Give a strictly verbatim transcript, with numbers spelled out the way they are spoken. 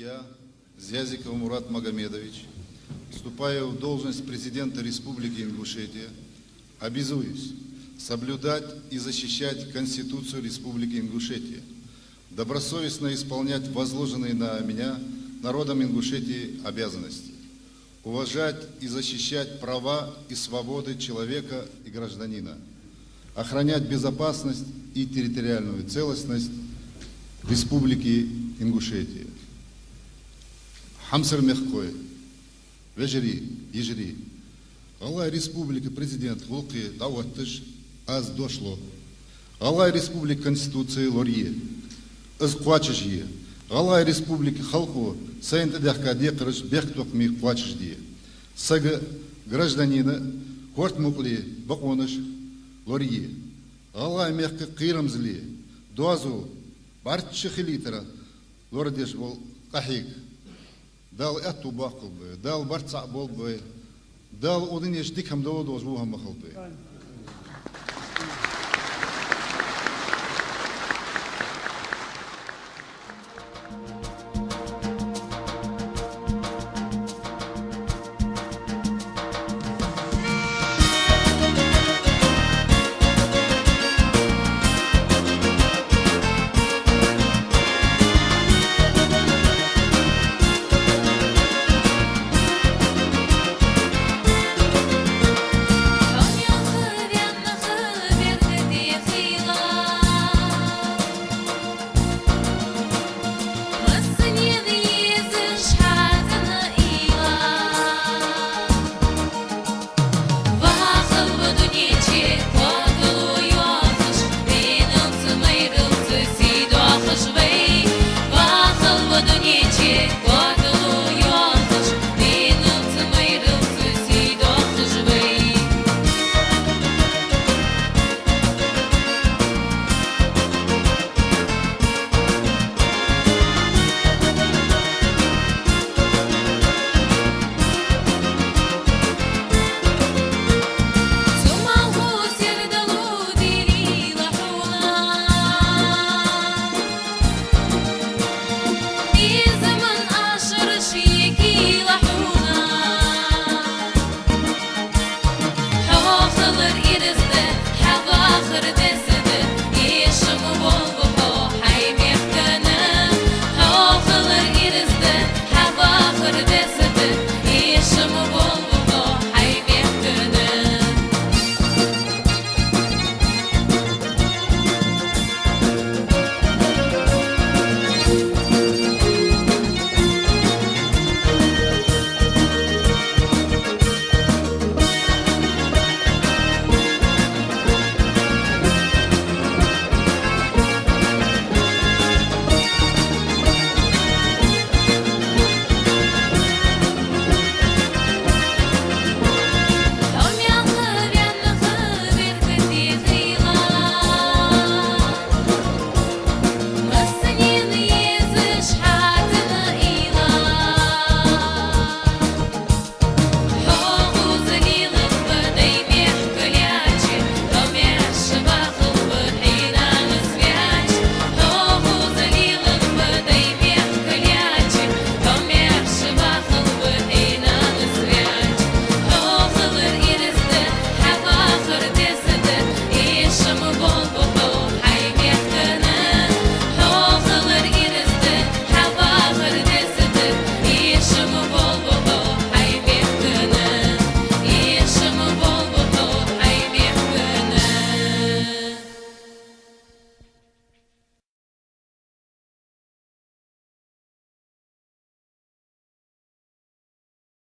Я, Зязиков Мурат Магомедович, вступаю в должность президента Республики Ингушетия, обязуюсь соблюдать и защищать Конституцию Республики Ингушетия, добросовестно исполнять возложенные на меня народом Ингушетии обязанности, уважать и защищать права и свободы человека и гражданина, охранять безопасность и территориальную целостность Республики Ингушетия. Хьамсара мехкахой, вежарий, йижарий, ГӀалгӀай Республика Президента гӀулакхе дӀаотташ аз дош лу. ГӀалгӀай Республика Конституци лорае, из кхоачашъе. ГӀалгӀай Республика халкъо сайна тӀадехка декхараш бехктокхаме кхоачашде. Сага, гражданина, корта мукъале бокъонаш лорае. ГӀалгӀай мехка кхерамзле, доазув бӀарчча хилийтара лорадеш вола къахьега Дала аьттув боаккхалба вай, Дала барт цхьа болба вай, Дала укх дунен чу дика хӀама далургдолаш во хӀама махалба вай.